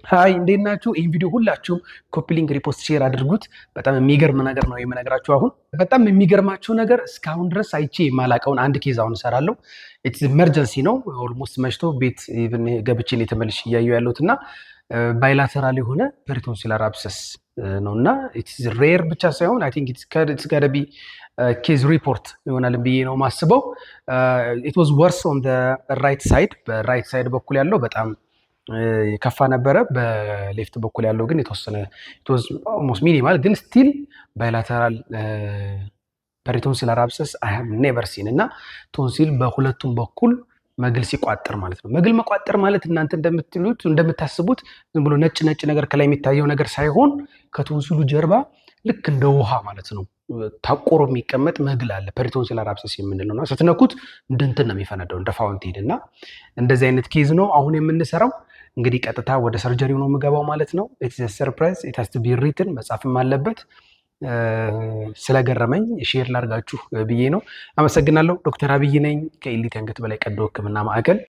Hi፣ እንዴት ናችሁ? ይህን ቪዲዮ ሁላችሁም copy link፣ repost፣ share አድርጉት። በጣም የሚገርም ነገር ነው የምነግራችሁ። አሁን በጣም የሚገርማችሁ ነገር እስካሁን ድረስ አይቼ የማላቀውን አንድ case አሁን እሰራለሁ። It's emergency ነው። Almost መሽቶ ቤት even ገብቼ ነው የተመልሼ እያየሁ ያለሁት እና bilateral የሆነ peritonsillar abscess ነው እና it's rare ብቻ ሳይሆን I think it's gotta be case report ይሆናል ብዬ ነው የማስበው። It was worse on right side። በ right side በኩል ያለው በጣም የከፋ ነበረ። በ left በኩል ያለው ግን የተወሰነ almost minimal፣ ግን still bilateral peritonsillar abscess I have never seen። እና ቶንሲል በሁለቱም በኩል መግል ሲቋጥር ማለት ነው። መግል መቋጠር ማለት እናንተ እንደምትሉት እንደምታስቡት ዝም ብሎ ነጭ ነጭ ነገር ከላይ የሚታየው ነገር ሳይሆን ከቶንሲሉ ጀርባ ልክ እንደ ውሃ ማለት ነው ታቆሮ የሚቀመጥ መግል አለ። Peritonsillar abscess የምንለው ነው። ስትነኩት እንደ እንትን ነው የሚፈነዳው፣ እንደ fountain። እና እንደዚህ አይነት case ነው አሁን የምንሰራው። እንግዲህ ቀጥታ ወደ surgery ው ነው የምገባው ማለት ነው። It's surprise, it has to be written፣ መጻፍም አለበት። ስለገረመኝ share ላርጋችሁ ብዬ ነው። አመሰግናለሁ። ዶክተር አብይ ነኝ ከኢሊት አንገት በላይ ቀዶ ሕክምና ማዕከል።